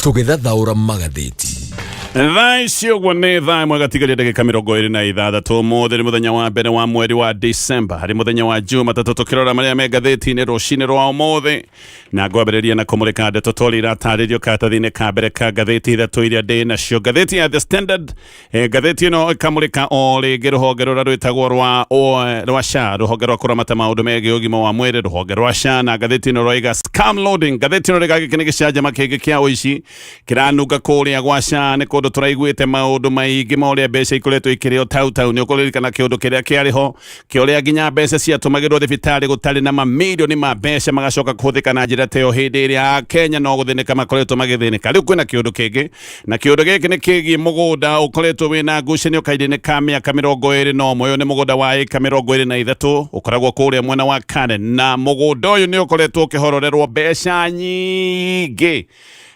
Tũgĩthathaũra magathĩti. Thaa ici ũguo nĩ thaa ĩmwe gatigaria ndagĩka 26. Ũmũthĩ nĩ mũthenya wa mbere wa mweri wa Disemba, harĩ mũthenya wa Jumatatũ, tũkĩrora marĩa me ngathĩti-inĩ rũcinĩ rwa ũmũthĩ, na ngwambĩrĩria na kũmũrĩka ndeto tũrĩa iratarĩrio karatathi-inĩ ka mbere ka ngathĩti ithatũ iria ndĩ nacio. Ngathĩti ya The Standard. Ngathĩti ĩno ĩkamũrĩka o rĩngĩ rũhonge rũrĩa rwĩtagwo rwa SHA, rũhonge rwa kũramata maũndũ megiĩ ũgima wa mwĩrĩ, rũhonge rwa SHA, na ngathĩti ĩno rwaiga scam loading. Ngathĩti ĩno rĩga gĩkĩ nĩ gĩcanjama kĩngĩ kĩa ũici kĩranunga kũrĩa gwa SHA. Nĩ kũndũ tũraiguĩte maũndũ maingĩ ma ũrĩa mbeca ikoretwo ikĩrĩo tau tau. Nĩ ũkũririkana kĩũndũ kĩrĩa kĩarĩ ho kĩa ũrĩa nginya mbeca ciatũmagĩrwo thibitarĩ gũtarĩ na mamirioni ma mbeca magacoka kũhũthĩka na njĩra ta ĩyo, hĩndĩ ĩrĩa Akenya no gũthĩnĩka makoretwo magĩthĩnĩka. Rĩu kwĩna kĩũndũ kĩngĩ, na kĩũndũ gĩkĩ nĩ kĩgiĩ mũgũnda ũkoretwo wĩna ngucanio kahinda-inĩ ka mĩaka 21. Ũyũ nĩ mũgũnda wa ĩka 23 ũkoragwo kũrĩa mwena wa Karen, na mũgũnda ũyũ nĩ ũkoretwo ũkĩhororerwo mbeca nyingĩ,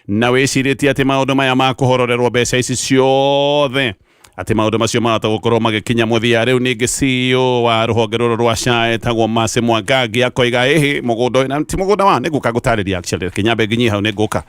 na wĩcirĩtie atĩ maũndũ maya ma kũhororerwo mbeca ici ciothe, atĩ maũndũ macio mahota gũkorwo magĩkinya mũthia. Rĩu ningĩ CEO wa rũhonge rũrũ rwa SHA etagwo Mercy Mwangangi akoiga ĩhĩ mũgũnda ũyũ na ti mũgũnda wa nĩ ngũka gũtarĩria. Actually, kinyambe nginyie hau, nĩ ngũka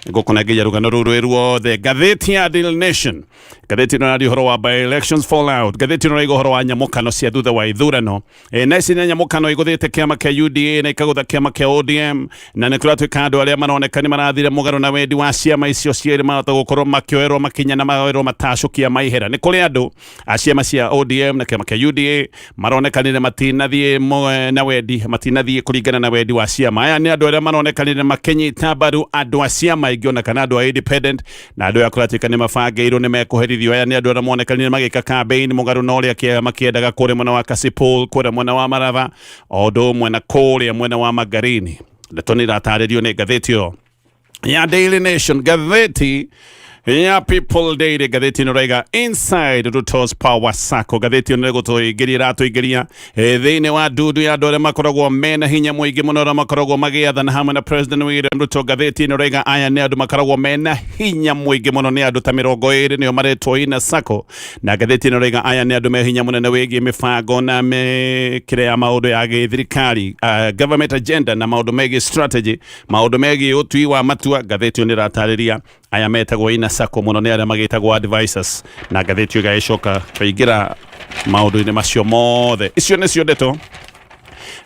ngũkũnengeria rũgano rũu rwĩ ruothe. Ngathĩti ya Daily Nation, ngathĩti ĩno ĩraria ũhoro wa by elections fallout. Ngathĩti ĩno ĩraiga ũhoro wa nyamũkano cia thutha wa ithurano. Na ici nĩ nyamũkano igũthĩte kĩama kĩa UDA na ikagũtha kĩama kĩa ODM, na nĩ kũratuĩka andũ arĩa maroneka nĩ marathire mũgarũ na wendi wa ciama icio cierĩ mahota gũkorwo makĩoerwo makinya na maoerwo matacũkia maihera. Nĩ kũrĩ andũ a ciama cia ODM na kĩama kĩa UDA maronekanire matinathiĩ na wendi, matinathiĩ kũringana na wendi wa ciama. Aya nĩ andũ arĩa maronekanire makĩnyita mbaru andũ a ciama ingĩ ona kana andũ a independent, na andũ aya kũratuĩka nĩ mabangĩirwo nĩ mekũherithio. Aya nĩ andũ arĩa monekanire magĩka campaign mũgarũ na ũrĩa kĩama kĩendaga kũrĩa mwena wa Kasipul, kũrĩa mwena wa Maraba, o ũndũ ũmwe na kũrĩa mwena wa Magarini. Ndeto nĩ iratarĩrio nĩ ngathĩti ĩyo ya Daily Nation. Ngathĩti ya People Daily, ngathĩti ĩno ĩraiga inside Ruto's power circle. Ngathĩti ĩno ĩgũtũingĩria, ĩratũingĩria thĩinĩ wa ndundu ya andũ arĩa makoragwo mena hinya mũingĩ mũno, arĩa makoragwo magĩathana hamwe na President William Ruto. Ngathĩti ĩno ĩraiga aya nĩ andũ makoragwo mena hinya mũingĩ mũno, nĩ andũ ta 20 nĩo maretwo inner circle, na ngathĩti ĩno ĩraiga aya nĩ andũ me hinya mũnene wĩgiĩ mĩbango na mĩkĩre ya maũndũ ya gĩthirikari, government agenda, na maũndũ megiĩ strategy, maũndũ megiĩ ũtui wa matua. Ngathĩti ĩyo nĩ ĩratarĩria aya metagwo inner circle mũno nĩ arĩa magĩtagwo advisors, na ngathĩti ĩyo ĩgagĩcoka kũingĩra maũndũ-inĩ macio mothe. Icio nĩcio ndeto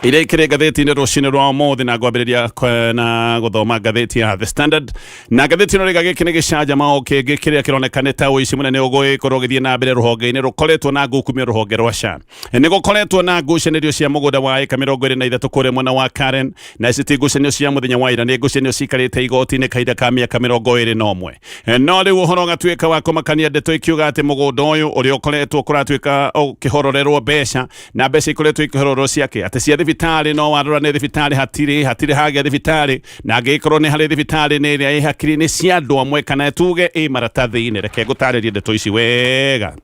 iria ikĩrĩ ngathĩti-inĩ rũcinĩ rwa ũmũthĩ, na ngwambĩrĩria na gũthoma ngathĩti ya The Standard, na ngathĩti ĩno rĩga gĩkĩ nĩ gĩcanjama o kĩngĩ kĩrĩa kĩroneka nĩ ta ũici mũnene ũgũgĩkorwo ũgĩthiĩ na mbere rũhonge-inĩ rũkoretwo na ngukumio, rũhonge rwa SHA. Nĩ gũkoretwo na ngucanĩrio cia mũgũnda wa ĩka 23 kũrĩa mwena wa Karen, na ici ti ngucanio cia mũthenya wa ira, nĩ ngucanio cikarĩte igoti-inĩ kahinda ka mĩaka 21. No rĩu ũhoro ũgatuĩka wa kũmakania, ndeto ikiuga atĩ mũgũnda ũyũ ũrĩa ũkoretwo kũratuĩka ũkĩhororerwo mbeca, na mbeca ikoretwo ikĩhororwo ciake atĩ cia thibitarĩ, no warora nĩ thibitarĩ, hatirĩ hagĩa thibitarĩ, na angĩgĩkorwo nĩ harĩ thibitarĩ, nĩ ĩrĩa ĩ hakiri-inĩ cia andũ amwe kana tuge ĩ maratathi-inĩ. Reke ngũtarĩrie ndeto ici wega.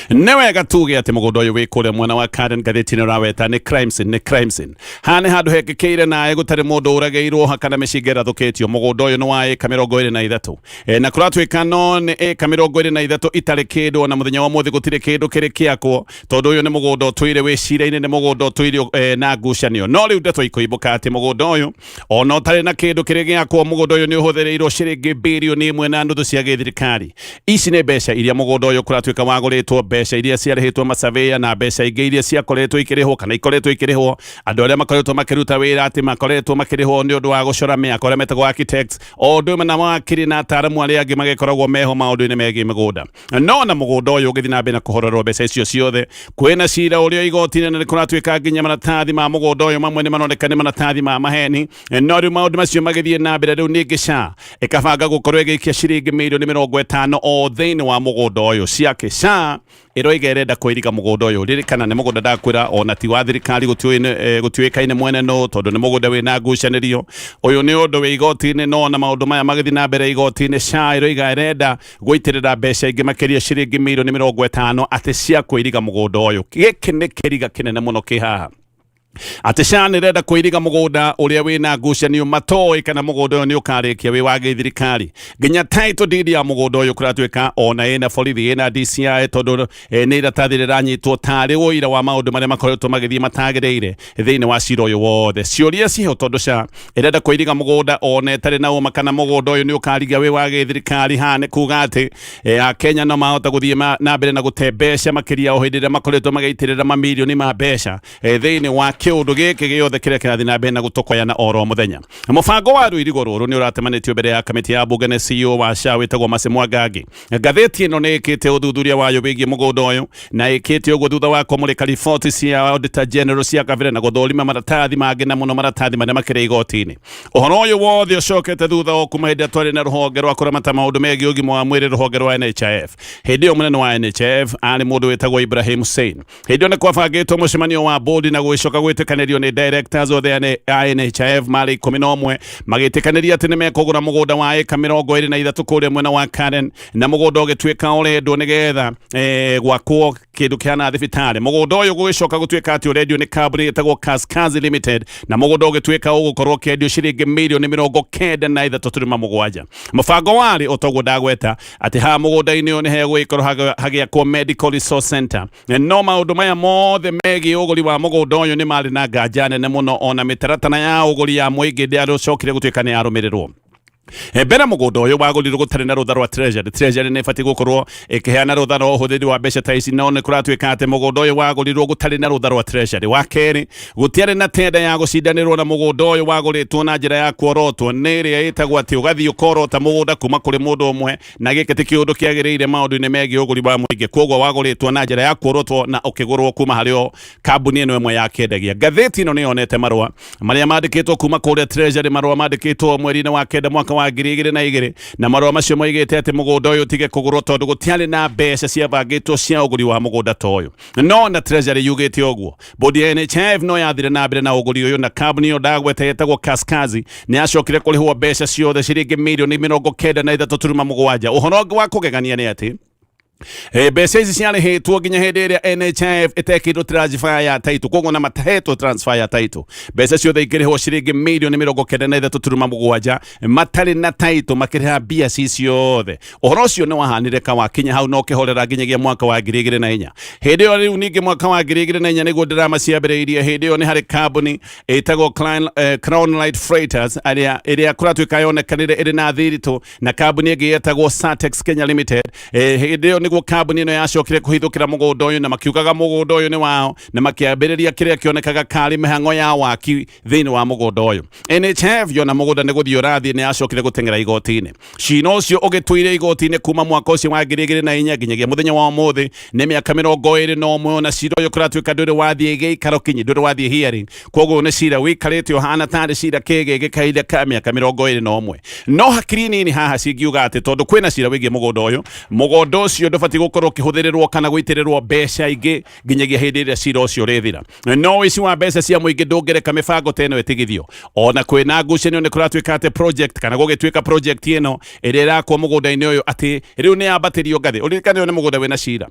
Nĩ wega tuge atĩ mũgũnda ũyũ wĩ kũrĩa mwena wa Karen, ngathĩti ĩno ĩraweta nĩ crime scene, nĩ crime scene. Haha nĩ handũ hekĩkĩire naĩ gũtarĩ mũndũ ũragĩirwo kana mĩcinga ĩrathũkĩtio. Mũgũnda ũyũ nĩ wa ĩka 23, na kũratuĩka no nĩ ĩka 23 itarĩ kĩndũ, ona mũthenya wa ũmũthĩ gũtirĩ kĩndũ kĩrĩ kĩakwo, tondũ ũyũ nĩ mũgũnda ũtũire wĩ cira-inĩ, nĩ mũgũnda ũtũire na ngucanio. No rĩu ndeto ikoimbũka atĩ mũgũnda ũyũ ona ũtarĩ na kĩndũ kĩrĩ gĩakwo, mũgũnda ũyũ nĩ ũhũthĩrĩirwo ciringi birioni 1.5 cia gĩthirikari. Ici nĩ mbeca iria mũgũnda ũyũ kũratuĩka wagũrĩtwo, mbeca iria ciarĩhĩtwo masurveyor, na mbeca ingĩ iria ciakoretwo ikĩrĩhwo kana ikoretwo ikĩrĩhwo andũ arĩa makoretwo makĩruta wĩra, atĩ makoretwo makĩrĩhwo nĩ ũndũ wa gũcora mĩako, arĩa metagwo architects, o ũndũ ũmwe na mawakiri na ataaramu arĩa angĩ magĩkoragwo meho maũndũ-inĩ megiĩ mĩgũnda. No na mũgũnda ũyũ ũgĩthiĩ na mbere na kũhorerwo mbeca icio ciothe, kwĩna cira ũrĩa igoti-inĩ, na nĩ kũratuĩka nginya maratathi ma mũgũnda ũyũ mamwe nĩ maroneka nĩ maratathi ma maheni. No rĩu maũndũ macio magĩthiĩ na mbere, rĩu ningĩ SHA ĩkabanga gũkorwo ĩgĩikia ciringi mirioni 50 o thĩinĩ wa mũgũnda ũyũ ciake. SHA ĩroiga ĩrenda kwĩriga mũgũnda ũyũ. Ririkana nĩ mũgũnda ndakwĩra ona ti wa thirikari, gũtiũĩkaine mwene nũ, tondũ nĩ mũgũnda wĩna ngucanĩrio. Ũyũ nĩ ũndũ wĩ igoti-inĩ, no ona maũndũ maya magĩthiĩ na mbere igoti-inĩ, SHA ĩroiga ĩrenda gũitĩrĩra mbeca ingĩ makĩria ciringi mirioni 50 atĩ cia kwĩriga mũgũnda ũyũ. Gĩkĩ nĩ kĩriga kĩnene mũno kĩ haha. Atĩ SHA nĩrenda kũiriga mũgũnda ũrĩa wĩna ngucanio matoĩ kana mũgũnda ũyũ nĩ ũkarĩkia wĩ wa gĩthirikari. Nginya title deed ya mũgũnda ũyũ kũratuĩka ona ĩna borithi, ĩna DCI, tondũ nĩ iratathi rĩranyitwo tarĩ ũira wa maũndũ marĩa makoretwo magĩthiĩ matagĩrĩire thĩinĩ wa cira ũyũ wothe. Ciũria ciho tondũ SHA ĩrenda kũiriga mũgũnda ona ĩtarĩ na ũma kana mũgũnda ũyũ nĩ ũkarigia wĩ wa gĩthirikari. Haha nĩ kuga atĩ Akenya no mahota gũthiĩ na mbere na gũte mbeca makĩria o hĩndĩ ĩrĩa makoretwo magĩitĩrĩra mamirioni ma mbeca thĩinĩ wa kĩũndũ gĩkĩ gĩothe kĩrĩa kĩrathiĩ na mbere na gũtokoyana oro mũthenya. Mũbango wa rũirigo rũrũ nĩ ũratemanĩtio mbere ya kamĩtĩ ya mbunge nĩ CEO wa SHA wĩtagwo Mercy Mwangangi. Ngathĩti ĩno nĩ ĩkĩte ũthuthuria wayo wĩgiĩ mũgũnda ũyũ na ĩkĩte ũguo thutha wa kũmũrĩka riboti cia Auditor General cia kabere na gũthũrima maratathi mangĩ na mũno maratathi marĩa makĩrĩ igoti-inĩ. Ũhoro ũyũ wothe ũcokete thutha o kuma hĩndĩ ĩrĩa twarĩ na rũhonge rwa kũramata maũndũ megiĩ ũgima wa mwĩrĩ, rũhonge rwa NHIF. Hĩndĩ ĩyo mũnene wa NHIF arĩ mũndũ wĩtagwo Ibrahim Hussein. Hĩndĩ ĩyo nĩ kwabangĩtwo mũcemanio wa bodi na gũgĩcoka gwĩtĩkanĩrio nĩ directors othe a NHIF marĩ 11, magĩtĩkanĩria atĩ nĩ mekũgũra mũgũnda wa ĩka 23 kũrĩa mwena wa Karen, na mũgũnda ũgĩtuĩka ũrendwo nĩgetha gwakwo kĩndũ kĩhana thibitarĩ. Mũgũnda ũyũ gũgĩcoka gũtuĩka atĩ ũrendio nĩ kambuni ĩtagwo Kaskazi Limited, na mũgũnda ũgĩtuĩka ũgũkorwo ũkĩendio ciringi mirioni 93.7. Mũbango warĩ o toguo ndagweta atĩ haha mũgũnda-inĩ ũyũ nĩ hegũgĩkorwo hagĩakwo Medical Resource Center. No maũndũ maya mothe megiĩ ũgũri wa mũgũnda ũyũ nĩ marĩ na nganja nene mũno, ona mĩtaratara ya ũgũri ya mũingĩ ndĩarũcokire gũtuĩka nĩ yarũmĩrĩrwo. Mbere mũgũnda ũyũ wagũrirwo gũtarĩ na rũtha rwa Treasury. Treasury nĩ ĩbatiĩ gũkorwo ĩkĩheana rũtha rwa ũhũthĩri wa mbeca ta ici, no nĩ kũratuĩka atĩ mũgũnda ũyũ wagũrirwo gũtarĩ na rũtha rwa Treasury. Wa kerĩ, gũtiarĩ na tenda ya gũcindanĩrwo na mũgũnda ũyũ wagũrĩtwo na njĩra ya kuorotwo, nĩ ĩrĩa ĩtagwo atĩ ũgathiĩ ũkorota mũgũnda kuma kũrĩ mũndũ ũmwe, na gĩkĩ ti kĩũndũ kĩagĩrĩire maũndũ-inĩ megiĩ ũgũri wa mũingĩ. Kwoguo wagũrĩtwo na njĩra ya kuorotwo na ũkĩgũrwo kuma harĩ o kambuni ĩno ĩmwe yakĩendagia. Ngathĩti ĩno nĩ yonete marũa marĩa mandĩkĩtwo kuma kũrĩa Treasury, marũa mandĩkĩtwo mweri-inĩ wa kenda mwaka wa 2002, na marũa macio moigĩte atĩ mũgũnda ũyũ ũtige kũgũrwo tondũ gũtiarĩ na mbeca ciabangĩtwo cia ũgũri wa mũgũnda ta ũyũ. No na Treasury yugĩte ũguo, bodi ya NHIF no yathire na mbere na ũgũri ũyũ, na kambuni ĩyo ndagweta yetagwo Kaskazi nĩ yacokire kũrĩhwo mbeca ciothe ciringi mirioni 93.7. Ũhoro ũngĩ wa kũgegania nĩ atĩ mbeca ici ciarĩhĩtwo nginya hĩndĩ ĩrĩa NHIF ĩtekĩirwo transfer ya title, koguo na matahetwo transfer ya title, mbeca ciothe ikĩrĩhwo ciringi mirioni 93.7 matarĩ na title, makĩrĩha mbia ci ciothe. Ũhoro ũcio nĩ wahanire kawakinya hau na ũkĩhorera nginyagia mwaka wa 2004. Hĩndĩ ĩyo rĩu ningĩ mwaka wa 2004 nĩguo drama ciambĩrĩirie. Hĩndĩ ĩyo nĩ harĩ kambuni ĩtagwo Crown Light Freighters ĩrĩa kũratuĩka yonekanire ĩrĩ na thiritũ na kambuni ĩngĩ yetagwo Satex Kenya Limited. Hĩndĩ ĩyo nĩguo kambuni ĩno yacokire kũhithũkĩra mũgũnda ũyũ na makiugaga mũgũnda ũyũ nĩ wao, na makĩambĩrĩria kĩrĩa kĩonekaga karĩ mĩhang'o ya waki thĩinĩ wa mũgũnda ũyũ. NHIF yona mũgũnda nĩ gũthiĩ ũrathiĩ nĩ yacokire gũteng'era igoti-inĩ. Cira ũcio ũgĩtũire igoti-inĩ kuma mwaka ũcio wa 2004 nginyagia mũthenya wa ũmũthĩ, nĩ mĩaka 21, na cira ũyũ kũratuĩka ndũrĩ wathiĩ gĩikaro kinyi, ndũrĩ wathiĩ hearing. Koguo nĩ cira wĩikarĩte ũhana tarĩ cira kĩgĩgĩ kahinda ka mĩaka 21. No hakiri nini haha cingiuga atĩ tondũ kwĩna cira wĩgiĩ mũgũnda ũyũ, mũgũnda ũcio ndũbatiĩ gũkorwo ũkĩhũthĩrĩrwo kana gũitĩrĩrwo mbeca ingĩ nginyagia hĩndĩ ĩrĩa cira ũcio ũrĩthira. No ũici wa mbeca cia mũingĩ ndũngĩreka mĩbango ta ĩno ĩtigithio. Ona kwĩna ngucanio nĩ kũratuĩka atĩ project kana gũgĩtuĩka project ĩno ĩrĩa ĩrakwo mũgũnda-inĩ ũyũ atĩ rĩu nĩ yambatĩrio ngathĩ. Ũririkane ũyũ nĩ mũgũnda wĩna cira.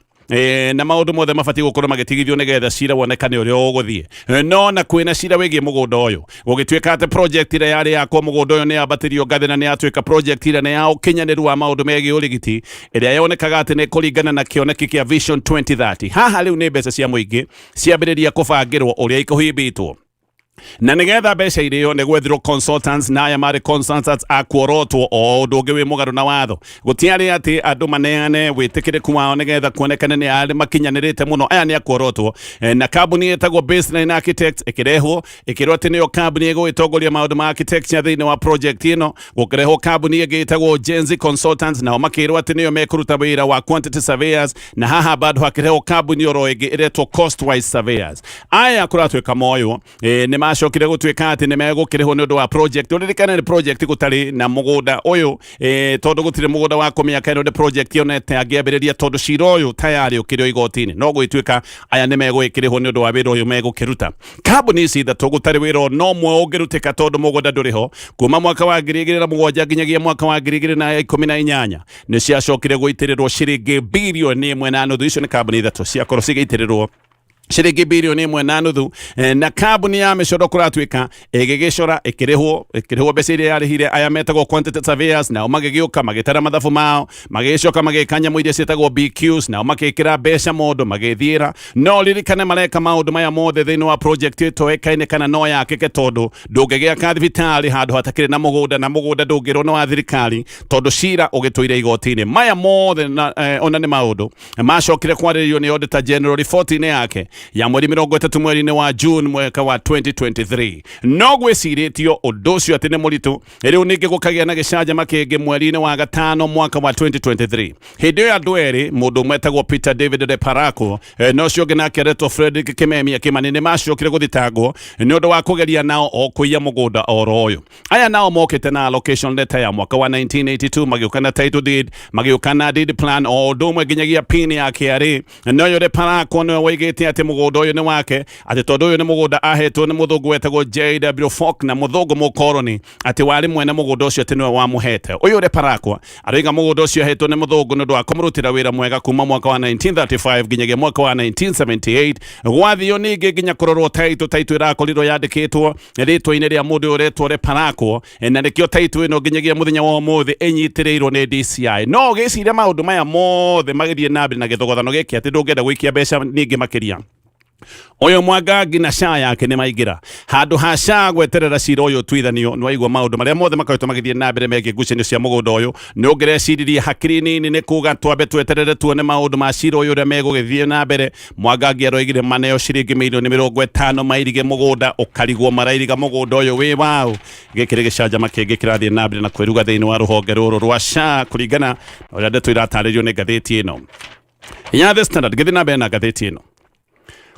Na maũndũ mothe mabatiĩ gũkorwo magĩtigithio nĩgetha cira wonekane ũrĩa ũgũthiĩ. No na kwĩna cira wĩgiĩ mũgũnda ũyũ, gũgĩtuĩka atĩ project ĩrĩa yarĩ yakwo mũgũnda ũyũ nĩ yambatĩrio ngathĩ na nĩ yatuĩka project ĩrĩa nĩ ya ũkinyanĩru wa maũndũ megiĩ ũrigiti ĩrĩa yonekaga atĩ nĩ kũringana na kĩoneki kĩa Vision 2030. Haha rĩu nĩ mbeca cia mũingĩ ciambĩrĩria kũbangĩrwo ũrĩa ikũhimbĩtwo, na nĩgetha mbeca irĩo nĩ gwethirwo consultants, na aya marĩ consultants a kuorotwo o ũndũ ũngĩ wĩ mũgarũ na watho. Gũtiarĩ atĩ andũ maneane wĩtĩkĩrĩku wao nĩgetha kuonekane nĩ arĩ makinyanĩrĩte mũno, aya nĩ akuorotwo. Na kambuni ĩtagwo Baseline Architects ĩkĩrehwo, ĩkĩrwo atĩ nĩyo kambuni ĩgũgĩtongoria maũndũ ma architecture thĩinĩ wa project ĩno. Gũkĩrehwo kambuni ĩngĩ ĩtagwo Gen Z Consultants, nao makĩrwo atĩ nĩyo mekũruta wĩra wa quantity surveyors, na haha bado hakĩrehwo kambuni oro ĩngĩ ĩretwo Costwise Surveyors. Aya kũratuĩka moywo nĩ macokire gũtuĩka atĩ nĩ megũkĩrĩhwo nĩ ũndũ wa project. Ũririkane nĩ project gũtarĩ na mũgũnda ũyũ, tondũ gũtirĩ mũgũnda wa kũmĩaka ĩno nĩ project yonete angĩambĩrĩria, tondũ cira ũyũ tayarĩ ũkĩrĩ o igoti-inĩ. No gũgĩtuĩka aya nĩ megũgĩkĩrĩhwo nĩ ũndũ wa wĩra ũyũ megũkĩruta. Kambuni ici ithatũ gũtarĩ wĩra no ũmwe ũngĩrutĩka tondũ mũgũnda ndũrĩ ho. Kuma mwaka wa 2007 nginyagia mwaka wa 2018 nĩ ciacokire gũitĩrĩrwo ciringi birioni 1.5. Icio nĩ kambuni ithatũ ciakorwo cigĩitĩrĩrwo Ciringi 1.5 bilioni, na kambuni ya mĩcoro kũratuĩka ĩgĩgĩcora ĩkĩrĩhwo mbeca iria yarĩhire aya metagwo quantity surveyors, nao magĩgĩũka magĩtara mathabu mao, magĩgĩcoka magĩka nyamũ iria ciĩtagwo BQs, nao magĩkĩra mbeca mũndũ magĩthiĩra. No ririkane mareka maũndũ maya mothe thĩinĩ wa project ĩtoĩkaine kana no yakĩke, tondũ ndũngĩgĩaka thibitarĩ handũ hatakĩrĩ na mũgũnda, na mũgũnda ndũngĩrwo nĩ wa thirikari tondũ cira ũgĩtũire igoti-inĩ. Maya mothe na, ona nĩ maũndũ macokire kwarĩrĩrio nĩ Auditor General riboti-inĩ yake ya mweri 30 mweri-inĩ wa June mwaka wa 2023. No gwĩcirĩtio ũndũ ũcio atĩ nĩ mũritũ, rĩu ningĩ gũkagĩa na gĩcanjama kĩngĩ mweri-inĩ wa gatano mwaka wa 2023. Hĩndĩ ĩyo andũ erĩ, mũndũ ũmwe etagwo Peter David de Parako, na ũcio ũngĩ nake aretwo Frederick Kimemia Kimani, nĩ macokire gũthitangwo nĩ ũndũ wa kũgeria nao o kũiya mũgũnda oro ũyũ. Aya nao mokĩte na allocation letter ya mwaka wa 1982, magĩũka na title deed, magĩũka na deed plan, o ũndũ ũmwe nginyagia pin ya KRA. Na ũyũ de Parako nĩwe woigĩte atĩ mũgũnda ũyũ nĩ wake, atĩ tondũ ũyũ nĩ mũgũnda ahetwo nĩ mũthũngũ wetagwo JW Falk, na mũthũngũ mũkoroni atĩ warĩ mwene mũgũnda ũcio, atĩ nĩwe wamũhete. Ũyũ de Parako aroiga mũgũnda ũcio ahetwo nĩ mũthũngũ nĩ ũndũ wa kũmũrutĩra wĩra mwega kuma mwaka wa 1935 nginyagia mwaka wa 1978. Gwathio ningĩ nginya kũrorwo title, title ĩrakorirwo yandĩkĩtwo rĩtwa-inĩ rĩa mũndũ ũyũ ũretwo de Parako, na nĩkĩo title ĩno nginyagia mũthenya wa ũmũthĩ ĩnyitĩrĩirwo nĩ DCI. No ũgĩciria maũndũ maya mothe magĩthiĩ na mbere na gĩthogothano gĩkĩ atĩ ndũngĩenda gũikia mbeca nyingĩ makĩria, ũyũ Mwangangi na SHA yake nĩ maingĩra handũ ha SHA gweterera cira ũyũ ũtuithanio. Nĩ waigua maũndũ marĩa mothe makoretwo magĩthiĩ na mbere megiĩ ngucanio cia mũgũnda ũyũ, nĩ ũngĩreciririe hakiri nini nĩ kuga twambe tweterere tuone maũndũ ma cira ũyũ ũrĩa megũgĩthiĩ na mbere. Mwangangi aroigire maneo ciringi 50 milioni mairige mũgũnda, ũkarigwo marairiga mũgũnda ũyũ wĩ waũ. Gĩkĩ nĩ gĩcanjama kĩngĩ kĩrathiĩ na mbere na kwĩruga thĩinĩ wa rũhonge rũrũ rwa SHA, kũringana na ũrĩa ndeto iratarĩrio nĩ ngathĩti ĩno ya The Standard. Ngĩthiĩ na mbere na ngathĩti ĩno,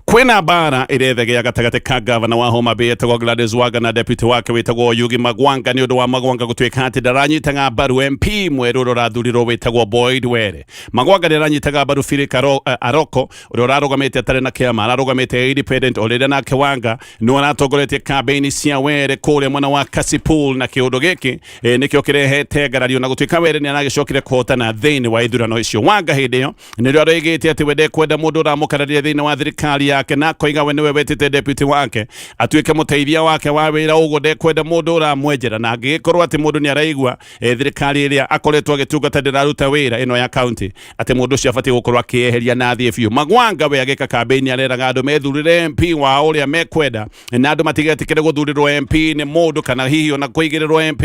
kwĩna mbara ĩrethegea gatagatĩ ka gavana wa Homa Bay etagwo Gladys Wanga na deputy wake wĩtagwo Oyugi Magwanga, nĩ ũndũ wa Magwanga gũtuĩka atĩ ndaranyitaga mbaru MP mwerũ ũrĩa ũrathurirwo wĩtagwo Boyd Were. Magwanga nĩ aranyitaga mbaru Philip Aroko ũrĩa ũrarũgamĩte atarĩ na kĩama, ararũgamĩte independent, o rĩrĩa nake Wanga nĩ aratongoretie campaign cia Were kũrĩa mwena wa Kasipul, na kĩũndũ gĩkĩ nĩkĩo kĩrehete ngarario, na gũtuĩka Were nĩ aragĩcokire kũhotana thĩinĩ wa ithurano icio. Wanga hĩndĩ ĩyo nĩrĩo aroigĩte atĩ we ndekwenda mũndũ ũramũkararia thĩinĩ wa thirikari yake, na akoiga we nĩwe wetĩte deputy wake atuĩke mũteithia wake wa wĩra, ũguo ndekwenda mũndũ ũramwenjera, na angĩgĩkorwo atĩ mũndũ nĩ araigua thirikari ĩrĩa akoretwo agĩtungata ndĩraruta wĩra ĩno ya county, atĩ mũndũ ũcio abatiĩ gũkorwo akĩeheria na athiĩ biũ. Magwanga we agĩka campaign areraga andũ methurĩre MP wao ũrĩa mekwenda, na andũ matigetĩkĩre gũthurĩrwo MP nĩ mũndũ kana hihi ona kũigĩrĩrwo MP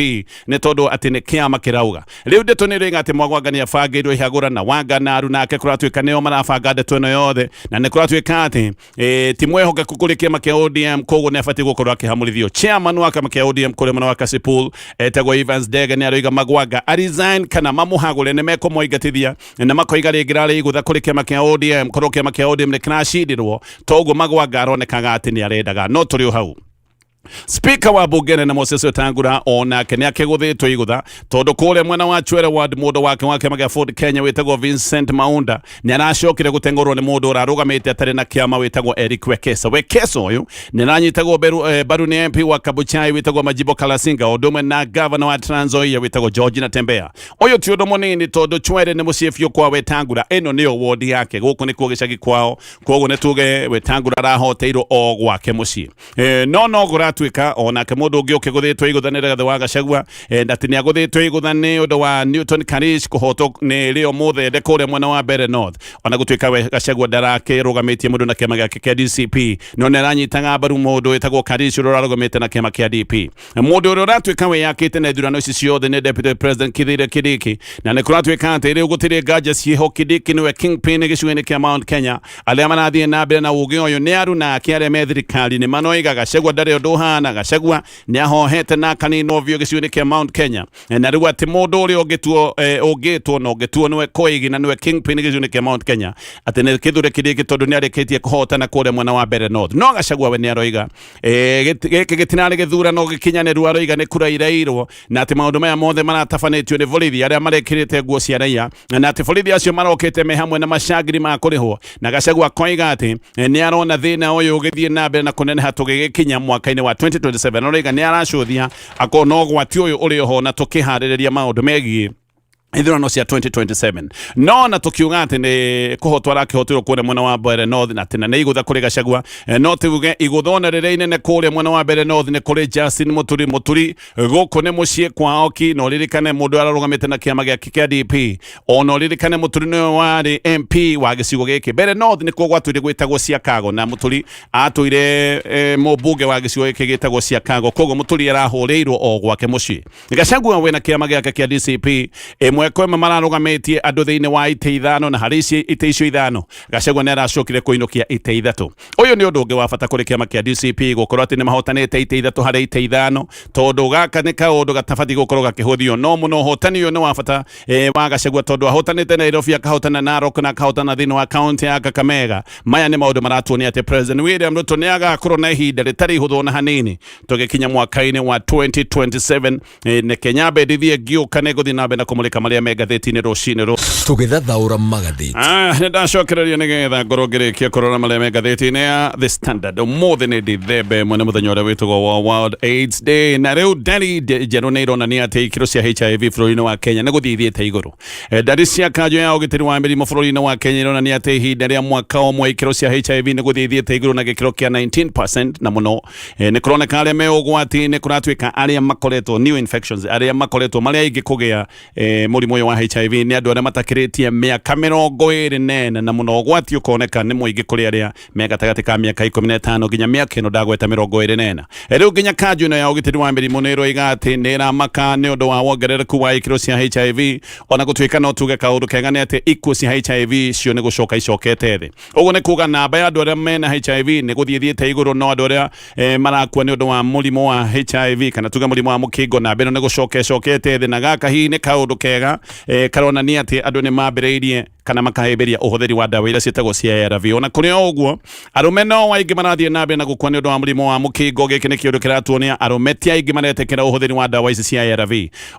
nĩ tondũ atĩ nĩ kĩama kĩrauga. Rĩu ndeto nĩ ĩroiga atĩ Mwagwanga nĩ abangĩirwo ihagũra na Wanga na Aru nake kũratuĩka nĩo marabanga ndeto ĩno yothe, na nĩ kũratuĩka atĩ ti mwehokeku kũrĩ kĩama kĩa ODM, koguo nĩ abatiĩ gũkorwo akĩhamũrithio. Chairman wa kĩama kĩa ODM kũrĩa mwena wa Kasipul etagwo Evans Dege nĩ aroiga Magwanga aresign kana mamũhagũre nĩ mekũmũingatithia, na makoiga rĩngĩ rarĩ igũtha kũrĩ kĩama kĩa ODM korwo kĩama kĩa ODM nĩ kĩracindirwo toguo Magwanga aronekaga atĩ nĩ arendaga. No tũrĩ o hau, Speaker wa bunge nene Moses Wetangula onake nĩ akĩgũthĩtwo igũtha, tondũ kũrĩa mwena wa Chwele ward mũndũ wake wa kĩama kĩa Ford Kenya wĩtagwo Vincent Maunda nĩ aracokire gũteng'ũrwo nĩ mũndũ ũrarũgamĩte atarĩ na kĩama wĩtagwo Eric Wekesa. Wekesa ũyũ nĩ aranyitagwo mbaru nĩ MP wa Kabuchai wĩtagwo Majibo Kalasinga, ũndũ ũmwe na governor wa Trans Nzoia wĩtagwo George Natembeya. Ũyũ ti ũndũ mũnini, tondũ Chwele nĩ mũciĩ biũ kwa Wetangula, ĩno nĩyo ward yake, gũkũ nĩkuo gĩcagi kwao, koguo nĩ tuge Wetangula arahoteirwo o gwake mũciĩ. No kũratuĩka onake mũndũ ũngĩ ũkĩgũthĩtwo igũtha nĩ Rigathĩ wa Gachagua, na atĩ nĩ agũthĩtwo igũtha nĩ ũndũ wa Newton Karish kũhotwo nĩ Leo Muthende kũrĩa mwena wa Mbere North. Ona gũtuĩka we Gachagua ndarakĩrũgamĩtie mũndũ na kĩama gĩake kĩa DCP, no nĩ aranyitaga mbaru mũndũ wĩtagwo Karish ũrĩa ũrarũgamĩte na kĩama kĩa DP. Mũndũ ũrĩa ũratuĩka wĩyakĩte na ithurano ici ciothe nĩ Deputy President Kithure Kindiki, na nĩ kũratuĩka atĩ rĩu gũtirĩ nganja ciĩho, Kindiki nĩwe kingpin gĩcigo-inĩ kĩa Mount Kenya. Arĩa marathiĩ na mbere na ũgĩ ũyũ nĩ aruna ake arĩa me thirikari nĩ manoiga Gachagua ndarĩ ũndũ ũhana, Gachagua nĩ ahohete na akaninwo biũ gĩcigo-inĩ kĩa Mount Kenya, na rĩu atĩ mũndũ ũrĩa ũngĩtuo ũngĩtwo na ũngĩtuo nĩwe Koigi na nĩwe kingpin gĩcigo-inĩ kĩa Mount Kenya, atĩ nĩ Kithure Kindiki, tondũ nĩ arĩkĩtie kũhotana kũrĩa mwena wa Mbere North. No Gachagua we nĩ aroiga gĩkĩ gĩtinarĩ gĩthurano gĩkinyanĩru, aroiga nĩ kura irairwo, na atĩ maũndũ maya mothe maratabanĩtio nĩ borithi arĩa marekĩrĩte nguo cia raia, na atĩ borithi acio marokĩte me hamwe na macangiri ma kũrĩhwo. Na Gachagua akoiga atĩ nĩ arona thĩna ũyũ ũgĩthiĩ na mbere na kũneneha tũgĩgĩkinya mwaka-inĩ wa 2027. Aroiga nĩ aracũthia akona ũgwati ũyũ ũrĩ oho na tũkĩharĩrĩria maũndũ megiĩ Ithurano cia 2027. No na tukiuga atĩ nĩ kũhotwo arakĩhotirwo kũrĩa mwena wa Mbeere North, na atĩ na nĩ igũtha kũrĩ Gachagua. No tuge igũtha ona rĩrĩa inene kũrĩa mwena wa Mbeere North nĩ kũrĩ Justin Muturi. Muturi gũkũ nĩ mũciĩ kwao ki, na ũririkane mũndũ ararũgamĩte na kĩama gĩake kĩa DP. Ona ũririkane Muturi nĩwe warĩ MP wa gĩcigo gĩkĩ. Mbeere North nĩkuo gwatũire gwĩtagwo Siakago, na Muturi atũire mũmbunge wa gĩcigo gĩkĩ gĩtagwo Siakago. Koguo Muturi arahũrĩirwo o gwake mũciĩ. Gachagua wĩna kĩama gĩake kĩa DCP ĩmwe kwa ĩmwe mararũgamĩtie andũ thĩinĩ wa itĩ 5, na harĩ ici itĩ icio 5 Gachagua nĩ aracokire kũinũkia itĩ 3. Ũyũ nĩ ũndũ ũngĩ wa bata kũrĩ kĩama kĩa DCP gũkorwo atĩ nĩ mahotanĩte itĩ 3 harĩ itĩ 5, tondũ gaka nĩ kaũndũ gatabatiĩ gũkorwo gakĩhũthio. No mũno ũhotani ũyũ nĩ wa bata wa Gachagua, tondũ ahotanĩte Nairobi, akahotana Narok, na akahotana thĩinĩ wa kaunti ya Kakamega. Maya nĩ maũndũ maratuonia atĩ President William Ruto nĩ agakorwo na ihinda rĩtarĩ ihũthũ na hanini tũgĩkinya mwaka-inĩ wa 2027. Neke nyambe ndithie ngĩũka nĩ ngũthiĩ na mbere na kũmũrĩka marĩa me ngathĩti-inĩ rũcinĩ rũ. Tũgĩthathaũra magathĩti. Nĩ ndacokereria nĩgetha ngorwo ngĩrĩkia kũrora marĩa me ngathĩti-inĩ ya The Standard. Ũmũthĩ nĩ Dithemba 1, mũthenya ũrĩa wĩtagwo wa World AIDS Day, na rĩu ndari njerũ nĩ ironania atĩ ikĩro cia HIV bũrũri-inĩ wa Kenya nĩ gũthiĩ ithiĩte igũrũ. Ndari cia kanjũ ya ũgitĩri wa mĩrimũ bũrũri-inĩ wa Kenya ironania atĩ ihinda rĩa mwaka ũmwe ikĩro cia HIV nĩ gũthiĩ ithiĩte igũrũ na gĩkĩro kĩa 19%. Na mũno nĩ kũroneka arĩa me ũgwati-inĩ kũratuĩka arĩa makoretwo new infections, arĩa makoretwo marĩa aingĩ kũgĩa mũrimũ ũyũ wa HIV nĩ andũ arĩa matakĩrĩtie mĩaka 24, na mũno ũgwati ũkoneka nĩ mũingĩ kũrĩ arĩa me gatagatĩ ka mĩaka 15 nginya mĩaka ĩno ndagweta 24. Rĩu nginya kanjũ ĩno ya ũgitĩri wa mĩrimũ nĩ ĩroiga atĩ nĩ ĩramaka nĩ ũndũ wa wongerereku wa ikĩro cia HIV, ona gũtuĩka no tuge kaũndũ kega nĩ atĩ ikuũ cia HIV cio nĩ gũcoka icokete thĩ. Ũguo nĩ kuga namba ya andũ arĩa mena HIV nĩ gũthiĩ thiĩte igũrũ, no andũ arĩa marakua nĩ ũndũ wa mũrimũ wa HIV, kana tuge mũrimũ wa mũkingo, namba ĩno nĩ gũcoka ĩcokete thĩ. Na gaka hihi nĩ kaũndũ kega karonania atĩ andũ nĩ mambĩrĩirie kana makahĩmbĩria ũhũthĩri wa ndawa iria ciĩtagwo cia ARV. Ona kũrĩ o ũguo, arũme no aingĩ marathiĩ na mbere na gũkua nĩ ũndũ wa mũrimũ wa mũkingo. Gĩkĩ nĩ kĩũndũ kĩratuonia arũme ti aingĩ maretĩkĩra ũhũthĩri wa ndawa ici cia ARV.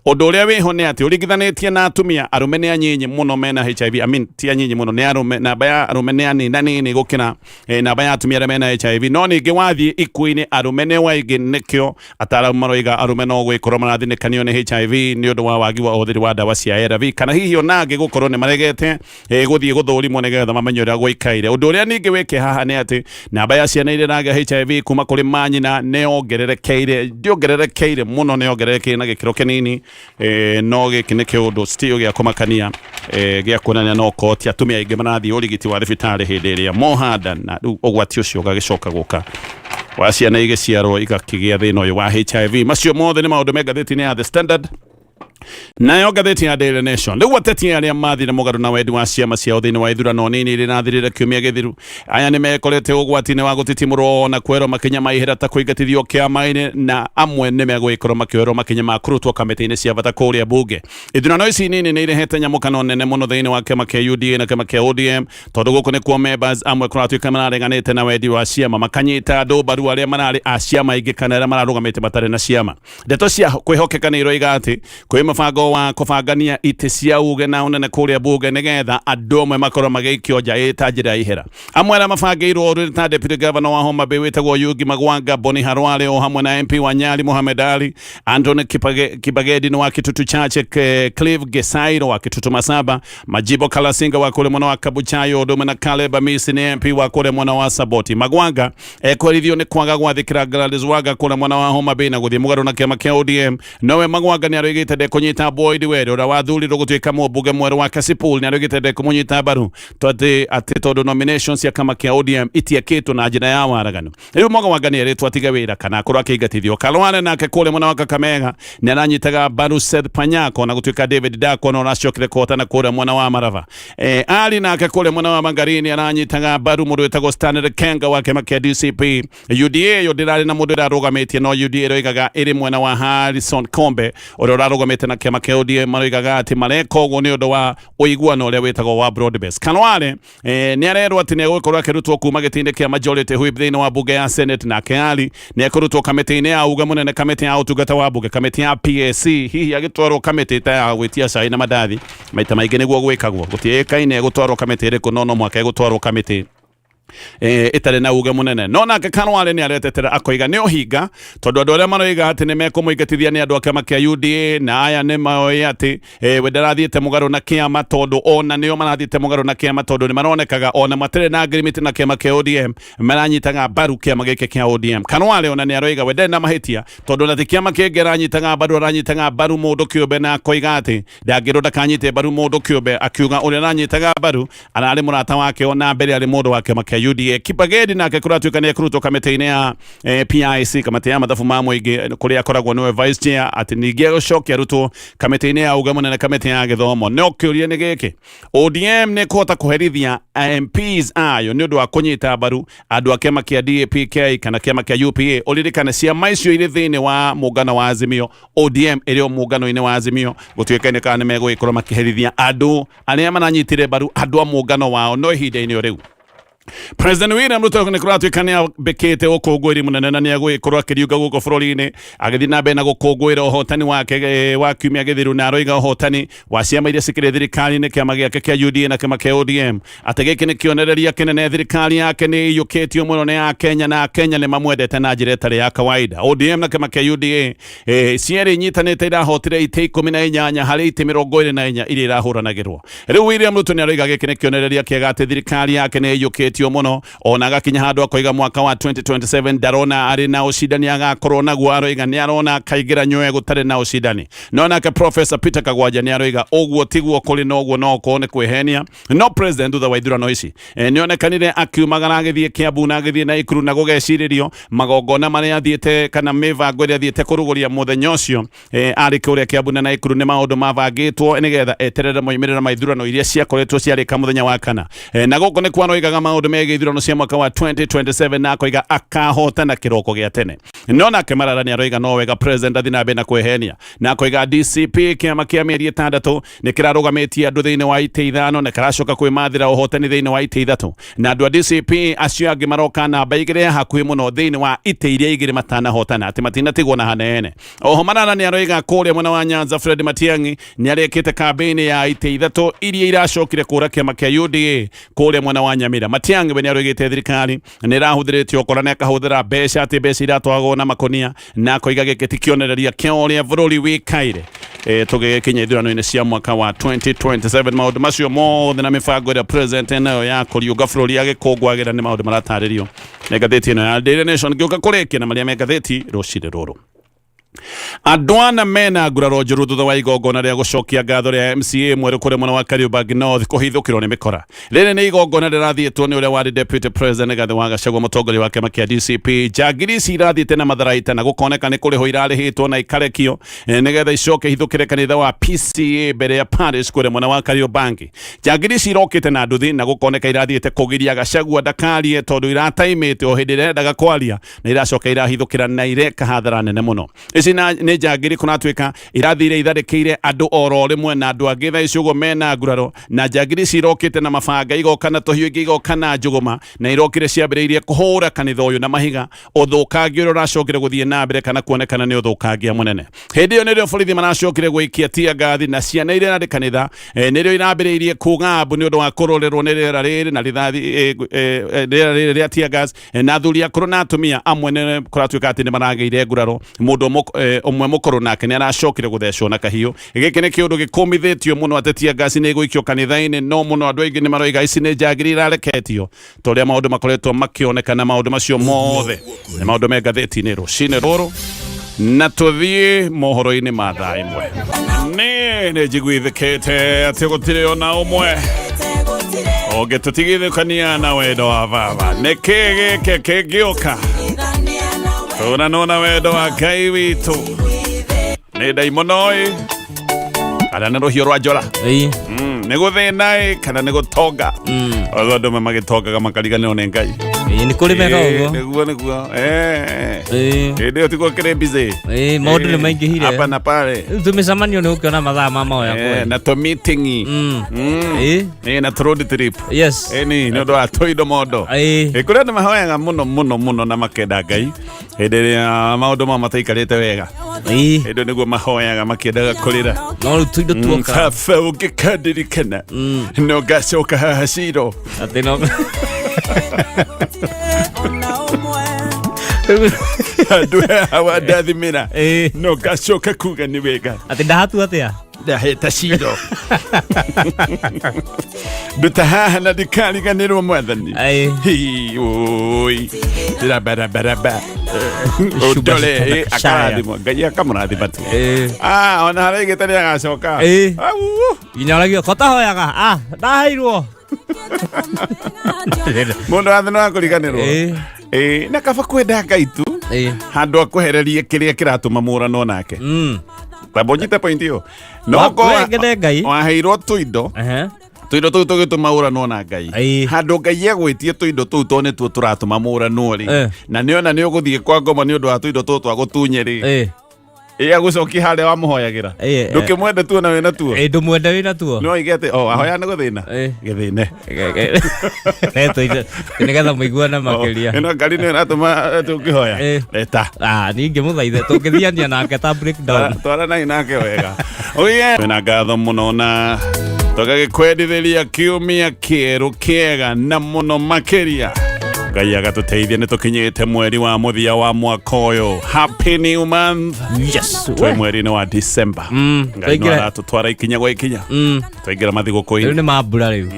Ũndũ ũrĩa wĩho nĩ atĩ ũringithanĩtie na atumia, arũme nĩ anyinyi mũno mena HIV. I mean, ti anyinyi mũno, nĩ arũme, namba ya arũme nĩ anini na nini gũkĩra namba ya atumia arĩa mena HIV. No ningĩ wathiĩ ikuũ-inĩ arũme nĩ waingĩ, nĩkĩo ataaramu maroiga arũme no gwĩkorwo marathinĩkanio nĩ HIV nĩ ũndũ wa wagi wa ũhũthĩri wa ndawa cia ARV, kana hihi ona angĩ gũkorwo nĩ maregete gũthiĩ gũthũrimwo nĩgetha mamenye ũrĩa gũikaire. Ũndũ ũrĩa ningĩ wĩke haha nĩ atĩ namba ya ciana iria iragĩa HIV kuma kũrĩ manyina nĩ yongererekeire, ndĩongererekeire mũno, nĩ yongererekeire na gĩkĩro kĩnini. No gĩkĩ nĩ kĩũndũ still gĩa kũmakania, gĩa kuonania no korwo ti atumia aingĩ marathiĩ ũrigiti wa thibitarĩ hĩndĩ ĩrĩa mohanda, na rĩu ũgwati ũcio ũgagĩcoka gũka wa ciana igĩciarwo igakĩgĩa thĩna ũyũ wa HIV. Macio mothe nĩ maũndũ me ngathĩti-inĩ ya The Standard. Nayo ngathĩti ya Daily Nation, rĩu ateti arĩa mathire mũgarũ na wendi wa ciama ciao thĩinĩ wa ithurano nini iria irathirire kiumia gĩthiru, aya nĩ mekorete ũgwati-inĩ wa gũtitimũrwo na kwerwo makinya ma ihera ta kũingatithio kĩama-inĩ, na amwe nĩ megũgĩkorwo makĩoerwo makinya ma kũrutwo kamĩtĩ-inĩ cia bata kũrĩa bunge. Ithurano ici nini nĩ irehete nyamũkano nene mũno thĩinĩ wa kĩama kĩa UDA na kĩama kĩa ODM, tondũ gũkũ nĩkuo members amwe kũratuĩka marareganĩte na wendi wa ciama, makanyita andũ mbaru arĩa mararĩ a ciama ingĩ kana arĩa mararũgamĩte matarĩ na ciama. Ndeto cia kwĩhokeka nĩ iroiga atĩ kwĩ mũbango wa kũbangania itĩ cia uge na ũnene kũrĩa bunge nĩgetha andũ amwe makorwo magĩikio nja ĩ ta njĩra ya ihera. Amwe arĩa mabangĩirwo ũru nĩ ta Deputy Governor wa Homa Bay wĩtagwo Yugi Magwanga, Boni Harware o hamwe na MP wa Nyali Mohamed Ali, Anthony Kibagedi nĩ wa Kitutu Chache, Clive Gesairo wa Kitutu Masaba, Majibo Kalasinga wa kũrĩa mwena wa Kabuchayo, ũndũ ũmwe na Caleb Amisi nĩ MP wa kũrĩa mwena wa Saboti. Magwanga ekwerithio nĩ kwaga gwathĩkĩra Gladys Wanga kũrĩa mwena wa Homa Bay na gũthiĩ mũgarũ na kĩama kĩa ODM. Nowe Magwanga nĩ aroigĩte ndekũnyita Boyd Were ũrĩa wathurirwo gũtuĩka mũmbunge mwerũ wa Kasipul, nĩ aroigĩte ndekũmũnyita mbaru atĩ tondũ nominations cia kĩama kĩa ODM itiekĩtwo na njĩra ya waraganu. Rĩu Magwanga nĩ erĩtwo atige wĩra kana akorwo akĩingatithio. Kalwale nake kũrĩa mwena wa Kakamega nĩ aranyitaga mbaru Seth Panyako na gũtuĩka David Dako no aracokire kũhotana kũrĩa mwena wa Marava. Ali nake kũrĩa mwena wa Magarini aranyitaga mbaru mũndũ wĩtagwo Stanley Kenga wa kĩama kĩa DCP. UDA yo ndĩrarĩ na mũndũ ĩrarũgamĩtie, no UDA ĩroigaga ĩrĩ mwena wa Harrison Kombe ũrĩa ũrarũgamĩte na kĩama kĩa ODM. Maroigaga atĩ mareka ũguo nĩ ũndũ wa ũiguano ũrĩa wĩtagwo wa broad base. Kalwale nĩ arerwo atĩ nĩ egũkorwo akĩrutwo kuma gĩtĩ-inĩ kĩa majority whip thĩinĩ wa bunge ya Senate, nake Ali nĩ ekũrutwo kamĩtĩ-inĩ ya uga mũnene, kamĩtĩ ya ũtungata wa bunge, kamĩtĩ ya PAC, hihi agĩtwarwo kamĩtĩ ta ya gwĩtia cai na mandathi. Maita maingĩ nĩguo gwĩkagwo, gũtiĩkaine egũtwarwo kamĩtĩ ĩrĩkũ, no no mũhaka egũtwarwo kamĩtĩ. Ĩtarĩ na uge mũnene. No nake Karware nĩ aretetera akoiga nĩ ũhinga, tondũ andũ arĩa maroiga atĩ nĩ mekũmũingatithia nĩ andũ a kĩama kĩa UDA, na aya nĩ moĩ atĩ we ndarathiĩte mũgarũ na kĩama, tondũ ona nĩo marathiĩte mũgarũ na kĩama, tondũ nĩ maronekaga ona matirĩ na agreement na kĩama kĩa ODM, maranyitaga mbaru kĩama gĩkĩ kĩa ODM. Karware ona nĩ aroiga we ndarĩ na mahĩtia, tondũ ona ti kĩama kĩngĩ aranyitaga mbaru, aranyitaga mbaru mũndũ kĩũmbe, na akoiga atĩ ndangĩrwo ndakanyite mbaru mũndũ kĩũmbe, akiuga ũrĩa aranyitaga mbaru ararĩ mũrata wake ona mbere arĩ mũndũ wa kĩama kĩa UDA. Kipagedi nake kũratuĩka nĩ ekũrutwo kamĩtĩ-inĩ ya PIC, kamĩtĩ ya mathabu ma mũingĩ, kũrĩa akoragwo nĩwe vice chair, atĩ ningĩ agũcoke arutwo kamĩtĩ-inĩ ya uga mũnene, kamĩtĩ ya gĩthomo. No kĩũria nĩ gĩkĩ, ODM nĩ kũhota kũherithia MPs ayo nĩ ũndũ wa kũnyita mbaru andũ a kĩama kĩa DAPK kana kĩama kĩa UPA? Ũririkane ciama icio irĩ thĩinĩ wa mũngano wa Azimio, ODM ĩrĩ o mũngano-inĩ wa Azimio, gũtuĩka kana nĩ megũgĩkorwo makĩherithia andũ arĩa maranyitire mbaru andũ a mũngano wao. No ihinda-inĩ o rĩu President William Ruto nĩ kũratuĩka nĩ ambĩkĩte ũkũngũĩri mũnene na nĩ agũgĩkorwo akĩriũnga gũkũ bũrũri-inĩ, agĩthiĩ na mbere na gũkũngũĩra ũhotani wake wa kiumia gĩthiru, na aroiga ũhotani wa ciama iria cikĩrĩ thirikari-inĩ, kĩama gĩake kĩa UDA na kĩama kĩa ODM, atĩ gĩkĩ nĩ kĩonereria kĩnene. Thirikari yake nĩ ĩiyũkĩtio mũno nĩ Akenya, na Akenya nĩ mamwendete na njĩra ĩtarĩ ya kawaida. ODM na kĩama kĩa UDA cierĩ inyitanĩte irahotire itĩ 18 harĩ itĩ 24 iria irahũranagĩrwo. Rĩu William Ruto nĩ aroiga gĩkĩ nĩ kĩonereria kĩega atĩ thirikari yake nĩ ĩiyũkĩtio mũno, ona agakinya handũ akoiga mwaka wa 2027 ndarona arĩ na ũcindani agakorwo naguo, aroiga nĩ arona akaingĩra nyoe gũtarĩ na ũcindani. No nake Professor Peter Kagwanja nĩ aroiga ũguo tiguo kũrĩ, na ũguo no ũkorwo nĩ kwĩhenia. No president thutha wa ithurano ici nĩ onekanire akiumagara agĩthiĩ Kiambu na agĩthiĩ Naikuru, na gũgecirĩrio magongona marĩa athiĩte kana mĩbango ĩrĩa athiĩte kũrugũria mũthenya ũcio arĩ kũrĩa Kiambu na Naikuru nĩ maũndũ mabangĩtwo nĩgetha eterere moimĩrĩro ma ithurano iria ciakoretwo ciarĩka mũthenya wa kana. Na gũkũ nĩ kwaroigaga maũndũ megiĩ ithurano cia mwaka wa 2027, na akoiga akahotana kĩroko gĩa tene. No nake Marara nĩ aroiga no wega president athiĩ na mbere na kwĩhenia, na akoiga DCP kĩama kĩa mĩeri 6 nĩ kĩrarũgamĩtie andũ thĩinĩ wa itĩ 5 na kĩracoka kwĩmathĩra ũhotani thĩinĩ wa itĩ 3, na andũ a DCP acio angĩ maroka namba 2 ya hakuhĩ mũno thĩinĩ wa itĩ iria 2 matanahotana, atĩ matinatigwo na hanene. Oho Marara nĩ aroiga kũrĩa mwena wa Nyanza Fred Matiang'i nĩ arĩkĩte kambĩini ya itĩ 3 iria iracokire kũra kĩama kĩa UDA kũrĩa mwena wa Nyamira. Matiang'i we nĩ aroigĩte thirikari nĩ ĩrahũthĩrĩte ũkora na ĩkahũthĩra mbeca, atĩ mbeca iratwagwo na makonia, na akoiga gĩkĩ ti kĩonereria kĩa ũrĩa bũrũri wĩkaire tũgĩgĩkinya ithurano-inĩ cia mwaka wa 2027. Maũndũ macio mothe na mĩbango ĩrĩa president enayo ya kũriũnga bũrũri agĩkũngũagĩra nĩ maũndũ maratarĩrio nĩ ngathĩti ĩno ya Daily Nation. Ngĩũka kũrĩkia na marĩa me ngathĩti rũcinĩ rũrũ, andũ ana mena nguraro njũru thutha wa igongona rĩa gũcokia ngatho rĩa MCA mwerũ kũrĩa mwena wa Kariobangi North kũhithũkĩrwo nĩ mĩkora. Rĩrĩ nĩ igongona rĩrathiĩtwo nĩ ũrĩa warĩ Deputy President Rigathĩ wa Gachagua, mũtongoria wa kĩama kĩa DCP. Njangiri ici irathiĩte na matharaita na gũkoneka nĩ kũrĩhwo irarĩhĩtwo na ikarekio nĩgetha icoke ihithũkĩre kanitha wa PCA mbere ya parish kũrĩa mwena wa Kariobangi. Njangiri ici irokĩte na nduthi na gũkoneka irathiĩte kũgiria Gachagua ndakarie, tondũ irataimĩte o hĩndĩ ĩrĩa endaga kwaria, na iracoka irahithũkĩra na ireka hathara nene mũno. Ici nĩ njangiri kũratuĩka irathire itharĩkĩire andũ oro rĩmwe, na andũ angĩ thaa ici ũguo mena nguraro. Na njangiri ici irokĩte na mabanga, igoka na tũhiũ, ingĩ igoka na njũgũma, na irokire ciambĩrĩirie kũhũra kanitha ũyũ na mahiga. Ũthũkangia ũrĩa ũracokire gũthiĩ na mbere kana kuonekana nĩ ũthũkangia mũnene. Hĩndĩ ĩyo nĩrĩo borithi maracokire gũikia tear gas, na ciana iria irarĩ kanitha nĩrĩo irambĩrĩirie kuga mbu nĩ ũndũ wa kũrũrĩrwo nĩ rĩera rĩrĩ na rithathi, rĩera rĩrĩ rĩa tear gas. Na athuri akũrũ na atumia amwe nĩ kũratuĩka atĩ nĩ maragĩire nguraro. Mũndũ ũmwe mũkũrũ nake nĩ aracokire gũthecwo na kahiũ. Gĩkĩ nĩ kĩũndũ gĩkũmithĩtio mũno atĩ tear gas nĩ ĩgũikio kanitha-inĩ, no mũno andũ aingĩ nĩ maroiga ici nĩ njangiri irareketio, ta ũrĩa maũndũ makoretwo makĩonekana. Maũndũ macio mothe nĩ maũndũ me ngathĩti-inĩ rũcinĩ rũrũ, na tũthiĩ mohoro-inĩ ma thaa 1. Nĩ njiguithĩkĩte atĩ gũtirĩ ona ũmwe ũngĩtũtigithũkania na wendo wa baba. Nĩ kĩ gĩkĩ kĩngĩũka tũnanwo na wendo wa Ngai witũ? Nĩ ndaimono ĩ, kana nĩ rũhiũ rwa njora? Nĩ gũthĩna ĩ, kana nĩ gũtonga? Othe andũ amwe magĩtongaga makariganĩrwo nĩ Ngai. Ĩĩ, nĩ kũrĩ mega ũguo. Nĩguo. Hĩndĩ ĩyo tiguo kĩrĩ busy. Ĩĩ, maũndũ nĩ maingĩhire. Hapa na pale. Rĩu tũmĩcemanio nĩ ũkĩona mathaa ma mahoya kweli. Na tũ meeting. Ĩĩ. Na tũ road trip. Yes. Ĩni nĩ ũndũ wa tũindo mondo. Kũrĩ andũ mahoyaga mũno mũno mũno na makenda Ngai hĩndĩ ĩrĩa maũndũ mao mataikarĩte wega. Hĩndĩ ĩyo nĩguo mahoyaga makĩendaga kũrĩra. No rĩu tũindo tuoka. Baba, ũngĩkandirikana no ngacoka haha ciro. Atĩ no. Andũ hawa ndathimĩra. Ĩĩ. No ngacoka kuga nĩ wega. Atĩ ndahatua atĩa? Ndaheta ciro. Nduta haha na ndikariganĩrwo mwathani. Ĩĩ. Hi, oi. Rabarabaraba. Ũndore Shubashitana kashaya. akarathimwo. Ngai akamũrathima tu. Ĩĩ. Ah, ona harĩa aigĩte nĩ agacoka. Ĩĩ. Au. Nginya ũragio kotahoyaga ah ndaheirwo. Mũndũ wathe no akũriganĩrwo. Ĩĩ. Ĩĩ, na kaba kwenda Ngai tu. Ĩĩ. Handũ akwehererie kĩrĩa kĩratũma mũranwo nake. Tamba ũnyite point ĩyo. No Wa- korwo we ngene Ngai. waheirwo tũindo Ehe. tũindo tũu tũgĩtũma ũranwo na Ngai. Ĩĩ. Handũ Ngai egwĩtie tũindo tũu tondũ nĩtuo tũratũma mũranwo rĩ. Eh. Na nĩona nĩ ũgũthiĩ kwa ngoma nĩ ũndũ wa tũindo tũu twa gũtunye rĩ. Ĩĩ. Ĩ agũcokie harĩa wamũhoyagĩra. Ĩĩ, eh. Ndũkĩmwende tuo na wĩna tuo. Ĩĩ ndũmwende wĩna tuo. No oige atĩ o ahoya nĩ gũthĩna. Ĩĩ. Gĩthĩne. Nĩgetha mũiguane makĩria. Ĩno ngari nĩ ĩratũma tũkĩhoya. Ĩĩ. Leta. Ah, niĩ ngĩmũthaithe tũngĩthiania nake ta breakdown. Twaranai nake wega. Oye. Twĩna ngatho mũno na tũgagĩkwendithĩria kiumia kĩerũ kĩega na mũno makĩria. Ngai agatũteithia nĩ tũkinyĩte mweri wa mũthia wa mwaka ũyũ. Happy new month. Yes. Twĩ mweri-inĩ wa December. Ngai no twaingĩra- aratũtwara ikinya gwa ikinya. Twaingĩra Rĩu mathigũkũ-inĩ. nĩ mambura rĩu.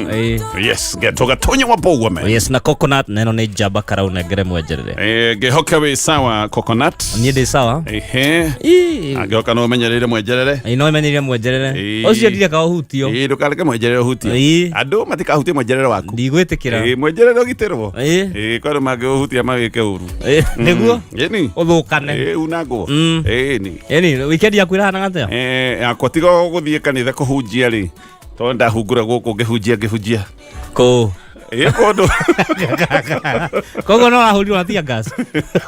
Ĩĩ. Yes, getũgatonya wa boguo me. Yes, na coconut na ĩno nĩ njamba karau nengere mwenjerere. Eh, ngĩhoka wĩ sawa coconut. Niĩ ndĩ sawa. Ehe. Ĩĩ. Angĩhoka no ũmenyereire mwenjerere. Ĩĩ no menyereire mwenjerere. Ĩĩ. Ũcio ndireka ũhutio. Ĩĩ, ndũkareke mwenjerere ũhutio. Ĩĩ. Andũ matikahutie mwenjerere waku. Ndigwĩtĩkĩra. Ĩĩ, mwenjerere ũgitĩrwo. Ĩĩ. Ĩĩ, kwĩ andũ mangĩũhutia mawĩke ũru. Ĩĩ, Nĩguo Ĩni. ũthũkane. Ĩĩ, unangwo. Ĩĩ, ni. Ĩni weekend yaku ĩrahanaga atĩa? Eh, yakwa tiga gũthiĩ kanitha kũhunjia rĩ. Tondũ ndahungura gũkũ ngĩhunjia ngĩhunjia. Kũ. Ĩĩ, kũndũ. Koguo no wahũrirwo na tear gas.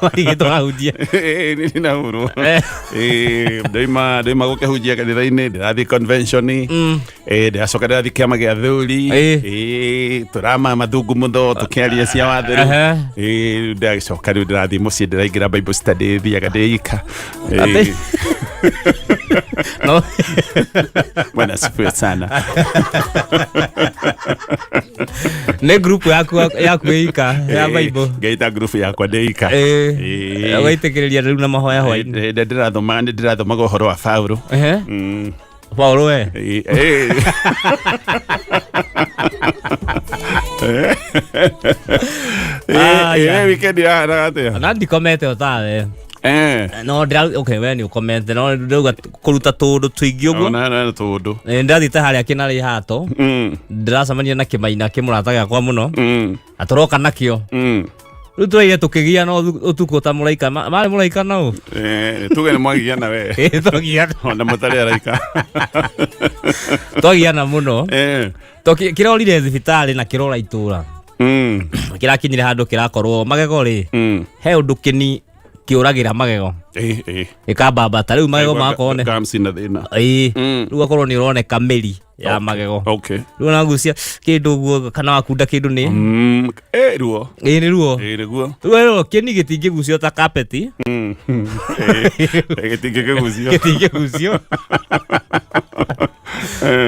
Warigĩtwo wahunjia. Ĩĩ, niĩ ndinahũrwo. Eh. Ĩĩ, ndaima ndaima gũkĩhunjia kanitha-inĩ ndĩrathiĩ convention ĩĩ ndĩracoka ndĩrathiĩ kĩama gĩa athuri Ĩĩ. ĩĩ tũrama mathungumutho tũkĩaria cia watheru Ehe. ĩĩ ndĩracoka rĩu ndĩrathiĩ mũciĩ ndĩraingĩra bible study thiaga ndĩika. Atĩ- No. Bwana asifiwe sana. Nĩ group yaku yaku ĩika ya Bible. Ngaita group yakwa ndĩika. Ĩĩ. Ĩĩ. Ũgaitĩkĩrĩria rĩu na mahoya hwainĩ. Ĩĩ, ndĩrathoma nĩ ndĩrathomaga ũhoro wa Paulo. Ehe. Paulo we. Ĩĩ, ĩĩ. Ah, Ĩĩ, yeah. ĩĩ, weekend yahanaga atĩa? Na ndikomete o tawe. Eh. No ndĩra okay we nĩ ũkomete no ndĩrauga kũruta tũũndũ tũingĩ ũguo. Ona na tũndũ. Ĩĩ, Ndĩrathiĩte harĩa kĩnarĩ hato. Ndĩracemania na kĩmaina kĩmũrata gĩakwa mũno. Na tũroka nakĩo. Rĩu tũraire tũkĩgiana ũtukũ ta mũraika. Marĩ mũraika nao? Eh, tuge nĩ mwagiana we. Ĩĩ, twagiana. Ona mũtarĩ araika. Twagiana mũno. Eh. Kĩrorire thibitarĩ na kĩrora itũra. Kĩrakinyire handũ kĩrakorwo magego rĩ. He ũndũ kĩni kĩũragĩra magego. Ĩĩ, ĩĩ. Gĩkambambata rĩu magego magakorwo nĩ Gums na thĩna. Ĩĩ. Rĩu akorwo nĩ ũroneka mĩri ya magego. Okay. Rĩu onagucia kĩndũ ũguo kana wakunda kĩndũ nĩ Eh, ruo. ĩĩ nĩ ruo. Ĩĩ nĩguo. Rĩu rĩo kĩni gĩtingĩgucio ta kapeti. Ĩĩ, gĩtingĩkĩgucio. Gĩtingĩgucio.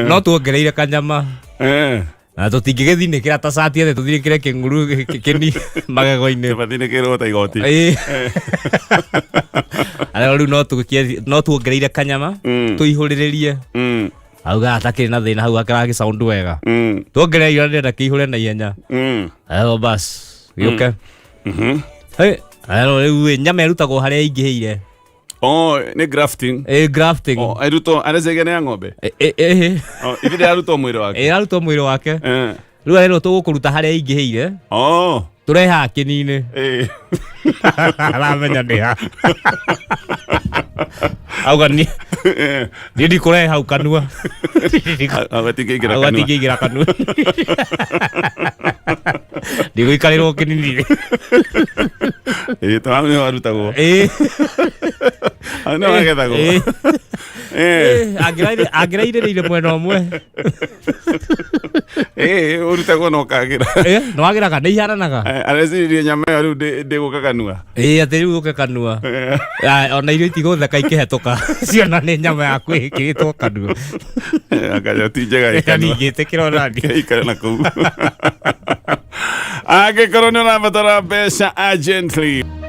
No tuongereire kanyama. Eh. Na tũtingĩgĩthinĩkĩra ta cati atĩ tũthinĩkĩre kĩng'uru kĩni magego-inĩ. Kĩbathinĩkĩrwo ta igoti. Ĩĩ. Arĩa rĩu no tuongereire kanyama tũihũrĩrĩrie. Auga atakĩrĩ na thĩna hau akĩragĩ sound wega. Tuongereire ndĩrenda kĩihũre na ihenya. Ayo bas gĩũke. Hey, ayo rĩu ĩ, nyama ĩrutagwo harĩa ĩingĩhĩire. Oh, nĩ grafting. Ĩ grafting. Oh, ĩrutwo arecege nĩ ya ng'ombe. Ĩ ĩ Oh, ithe ndĩrarutwo mwĩrĩ wake. ĩrarutwo mwĩrĩ wake. Eh. Rĩu arerwo tũgũkũruta harĩa ĩingĩhĩire. Oh. Tũrehaga kĩni-inĩ. Ĩĩ. Aramenya nĩ ha. Auga niĩ niĩ ndikũrehe hau kanua. Agatingĩingĩra Auga kanua. tingĩingĩra kanua. Ndigũikarĩrwo kĩnini. Ĩĩ, to hau nĩho arutagwo. Ĩĩ. Hau nĩho agethagwo. Ĩĩ. Eh. Angĩrairĩrĩire mwena ũmwe. Ĩĩ, ũrutagwo na ũkagĩra. Ĩ, nĩwagĩraga nĩ ihananaga. Areciririe nyama ĩyo rĩu ndĩgũka kanua. Ĩĩ atĩ rĩu ũke kanua. Ah, ona irio itigũtheka ikĩhetũka. Ciona nĩ nyama yaku ĩkĩrĩtwo kanua. Akaja ti njega ĩ kanua. Ningĩtĩkĩra ona niĩ. Ikara na kũu. Angĩkorwo nĩ ũrabatara mbeca urgently.